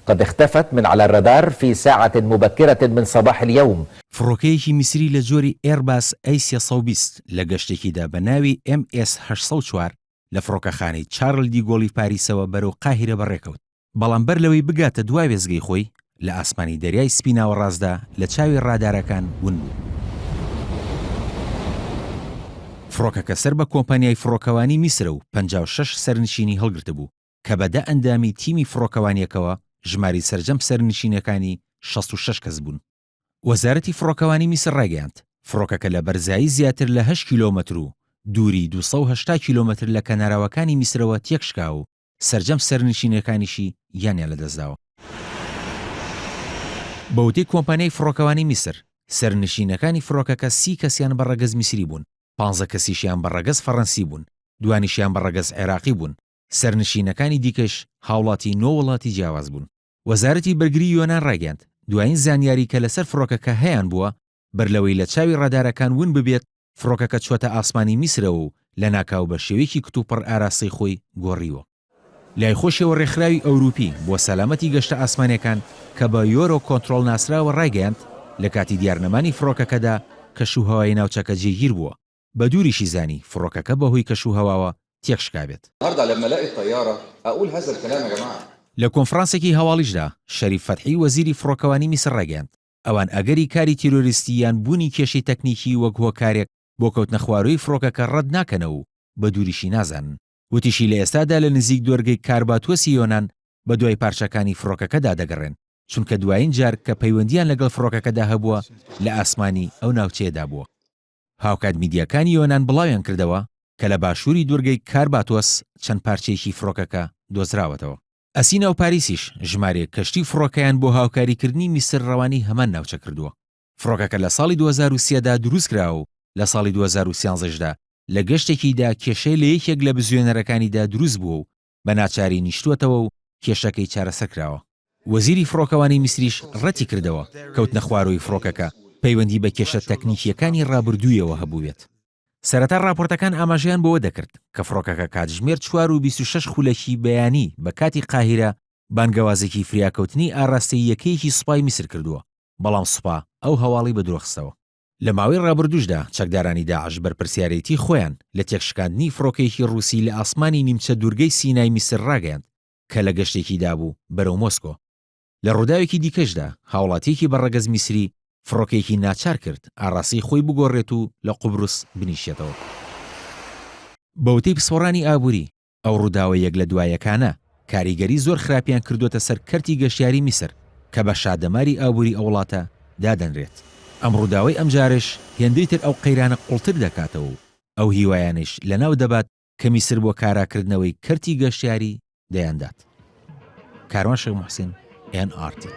قد اختفت من على الرادار في ساعة مبكرة من صباح اليوم. فڕۆکەیەکی میسری لە جۆری ئێرباس ئەی 320 لە گەشتێکیدا بە ناوی ئێم ئێس 804 لە فڕۆکەخانەی چارل دی گۆڵی پاریسەوە بەرەو قاهیرە بەڕێکەوت، بەڵام بەر لەوەی بگاتە دوا وێستگەی خۆی، لە ئاسمانی دەریای سپی ناوەڕاستدا لە چاوی ڕادارەکان ون بوو. فڕۆکەکە سەر بە کۆمپانیای فڕۆکەوانی میسرە و 56 سەرنشینی هەڵگرتبوو، کە بە دە ئەندامی تیمی فڕۆکەوانییەکەوە ژماری سەرجەم سەرنشینەکانی 66 کەس بوون. وەزارەتی فڕۆکەوانی میسر ڕایگەیاند، فڕۆکەکە لە بەرزایی زیاتر لە هەشت کیلۆمەتر و دووری 280 کیلۆمەتر لە کەناراوەکانی میسرەوە تێکشکاوە و سەرجەم سەرنشینەکانیشی گیانیان لەدەستداوە. بە وتەی کۆمپانیای فڕۆکەوانی میسر، سەرنشینەکانی فڕۆکەکە سی کەسیان بە ڕەگەز میسری بوون، پانزە کەسیشیان بە ڕەگەز فەڕەنسی بوون، دوانیشیان بە ڕەگەز عێراقی بوون، سەرنشینەکانی دیکەش هاوڵاتی نۆ وڵاتی جیاواز بوون. وەزارەتی بەرگری یۆنان ڕایگەیاند، دوایین زانیاری کە لەسەر فڕۆکەکە هەیانبووە، بەر لەوەی لە چاوی ڕادارەکان ون ببێت، فڕۆکەکە چووەتە ئاسمانی میسرەوە و لەناکاو بە شێوەیەکی کتوپڕ ئاراستەی خۆی گۆڕیوە. لای خۆشیەوە رێکخراوی ئەوروپی بۆ سەلامەتی گەشتە ئاسمانیەکان کە بە یۆرۆ کۆنترۆڵ ناسراوە رایگەیاند، لە کاتی دیارنەمانی فڕۆکەکەدا کەشوهەوای ناوچەکە جێگیر بووە، بە دووریشی زانی فڕۆکەکە بەهۆی کەشوهەواوە تێکشکابێت. لە کۆنفرانسێکی هەواڵیشدا شەریف فەتحی وەزیری فڕۆکەوانی میسر رایگەیاند، ئەوان ئەگەری کاری تیرۆریستی یان بوونی کێشەی تەکنیکی وەک هۆکارێک بۆ کەوتنەخوارۆی فڕۆکەکە ڕەت ناکەنەوە و بە دووریشی نازانن. وتیشی لە ئێستادا لە نزیک دۆرگەی کارباتۆسی یۆنان بەدوای پارچەکانی فڕۆکەکەدا دەگەڕێن، چونکە دوایین جار کە پەیوەندییان لەگەڵ فڕۆکەکەدا هەبووە لە ئاسمانی ئەو ناوچەیەدا بووە. هاوکات میدیاکانی یۆنان بڵاویان کردەوە کە لە باشووری دورگەی کارباتۆس چەند پارچەیەکی فڕۆکەکە دۆزراوەتەوە. ئەسینا و پاریسیش ژمارەیەک کەشتی و فڕۆکەیان بۆ هاوکاریکردنی میسر ڕەوانەی هەمان ناوچە کردووە. فڕۆکەکە لە ساڵی 2003 دا دروستکراوە و لە ساڵی 2013 دا لە گەشتێکیدا کێشەی لە یەکێک لە بزوێنەرەکانیدا دروست بووە و بە ناچاری نیشتووەتەوە و کێشەکەی چارەسەر کراوە. وەزیری فڕۆکەوانی میسریش ڕەتی کردەوە کەوتنە خوارەوەی فڕۆکەکە پەیوەندی بە کێشە تەکنیکییەکانی ڕابردوویەوە هەبووبێت. سەرەتا ڕاپۆرتەکان ئاماژەیان بەوە دەکرد کە فڕۆکەکە کاتژمێر چوار و 26 خولەکی بەیانی بە کاتی قاهیرە بانگەوازێکی فریاکەوتنی ئاراستەی یەکەیەکی سوپای میسر کردووە، بەڵام سوپا ئەو هەواڵەی بە درۆ خستەوە. لە ماوەی ڕابردووشدا چەکدارانی داعش بەرپرسیارێتی خۆیان لە تێکشکاندنی فڕۆکەیەکی ڕووسی لە ئاسمانی نیمچە دوورگەی سینای میسر ڕاگەیاند کە لە گەشتێکیدا بوو بەرەو مۆسکۆ. لە ڕووداوێکی دیکەشدا هاوڵاتییەکی بە ڕەگەز میسری فڕۆکەیەکی ناچار کرد ئاڕاستەی خۆی بگۆڕێت و لە قوبرس بنیشێتەوە. بە وتەی پسپۆڕانی ئابووری، ئەو ڕووداوە یەک لە دوایەکانە کاریگەری زۆر خراپیان کردووەتە سەر کەرتی گەشتیاری میسر کە بە شادەماری ئابووری ئەو وڵاتە دادەنرێت. ئەم ڕووداوەی ئەمجارەش هێندەی تر ئەو قەیرانە قوڵتر دەکاتەوە و ئەو هیوایانەیش لەناو دەبات کە میسر بۆ کاراکردنەوەی کەرتی گەشتیاری دەیاندات. کاروان شێخ موحسین، ئێن ئاڕ تی.